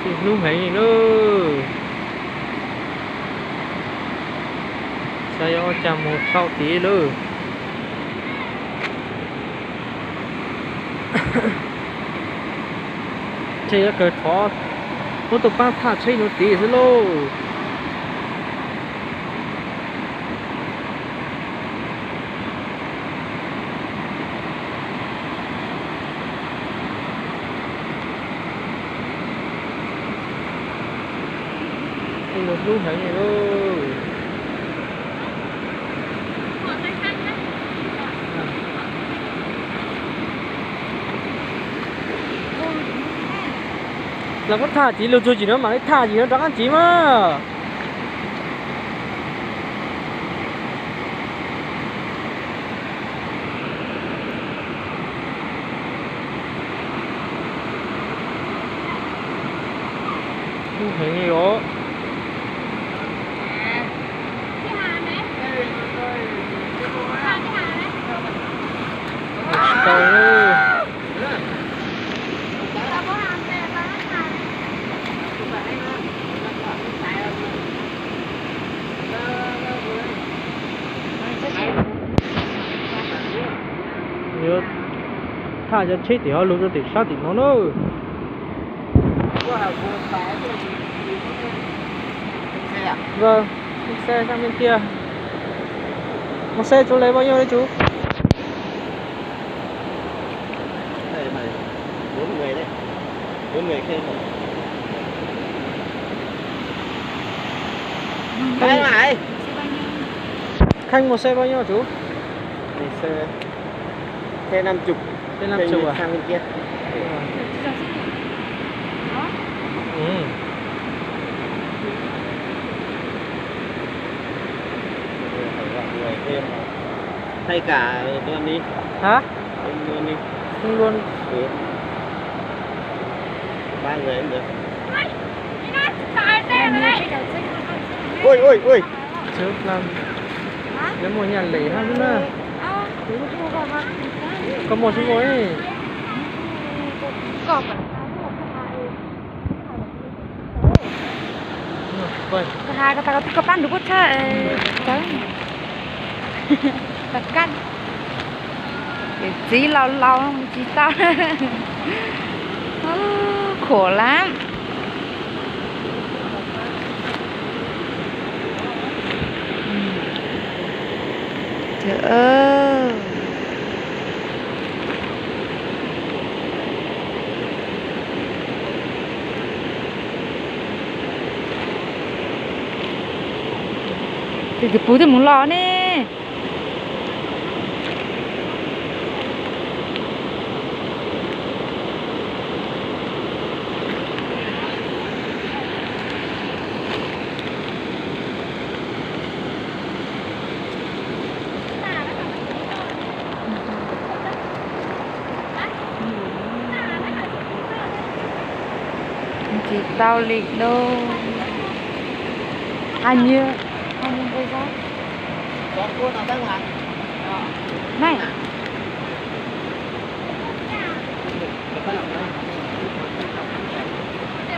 Hlub heev li lauj. Xav yuav ua cas mus txhaum tid lauj. Tsheb yuav kawg thov muab tuaj pab thaj tsheb nuav tid xwb lauj. Hlub heev li lauj. Los koj thaj txiv lug txug tsim no mam li thaj tsim no rov qab txiv mas. Hlub heev li os. Tau. Yuav thaj cov tsheb tim hauv lug rau tim sab tim no na. Vâng, xe sang bên kia. Một xe chú lấy bao nhiêu đấy chú? Đây mà, bốn người đấy. Bốn người thêm rồi. Khánh, Khánh một xe bao nhiêu chú? Một xe, xe năm chục. Xe năm chục à? Sang bên kia. Ừ. Thay cả luôn đi. Hả? Anh luôn đi. Anh luôn. Ừ. Ba người cũng được. Ui, ui, ui. Sớm lắm. Nếu mua nhà lẻ ha, đúng không? Có mua số mua ấy. Has ko tas ko twb koj pab nrug puab tshaj tawv. Pas kaj. Txiv laus laus tsis tau. Khổ lắm. Trời ơi. Tus puv twb mus los ne. Tsis tau li lauj. Hai mươi, hai mươi cây số. Này.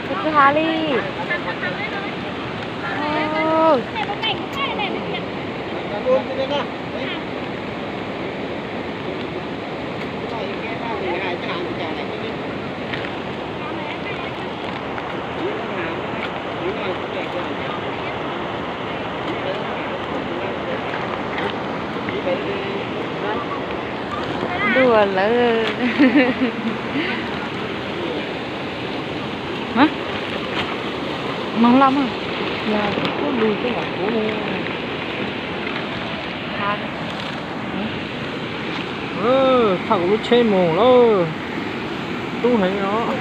Tus twg has li. Ôi. Dua lawm. Hả? Mong lắm à? Nhà của Quốc Lù chứ là của Hả? Thaj kuv lub tsheb mus lawm. Tub heev os.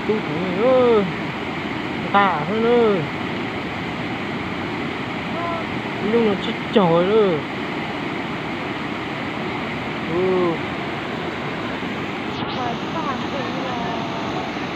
Tub heev, nqa xwb na. Nyuj no tsib caug lawm.